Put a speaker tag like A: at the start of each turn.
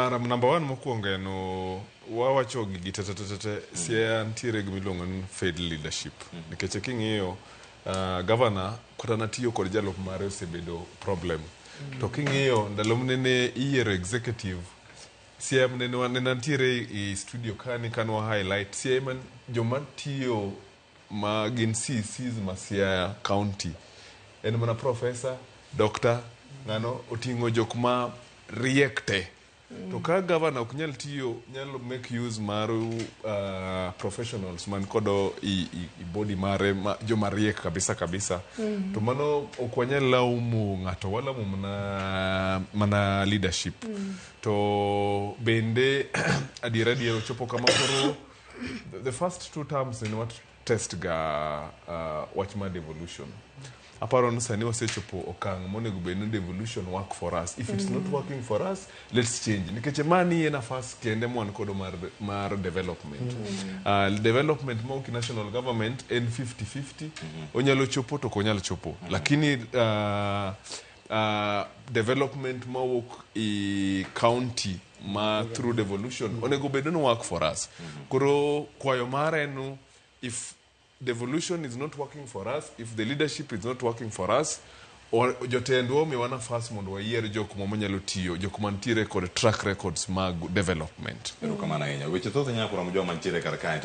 A: Mara number one mokwongo en wawacho gigi te te te te Siaya nitiere gima iluongo ni failed leadership. Nikech king'iyo governor kata natiyo kod jalup mare osebedo problem. To king'iyo ndalo nene iyiero executive Siaya nene nene nitiere i studio kani kanwa highlight Siaya man joma tiyo ma gin CECs ma Siaya County en mana professor, doctor, ng'ano oting'o jok ma riek te. To ka governor ok nyal tiyo nyalo make use mar professionals man kodo i body mare ma, joma riek kabisa kabisa. To mano ok wanyal laumu ng'ato, walaumu mana leadership. To bende adiera adiera ochopo kama koro the first two terms ne wat test ga wach mar devolution. Aparo ni sani wasechopo okang' monego bed ni devolution work for us. If it's not working for us, let's change. Nikech mani e nafas kende mwan kodo mar development. Development mawuok e national government en 50-50. Onyalo chopo to ok onyal chopo. Lakini development mawuok e county ma through devolution onego bed ni work for us. Koro kwayo mara en if devolution is not working for us, if the leadership is not working for us, or jotendwa omiwa nafas mondo wayier jok manyalo tiyo, jok mantiere kod track records mag development.
B: Erokamano ahinya. Weche thoth nyaka kuom joma nitiere kar kae.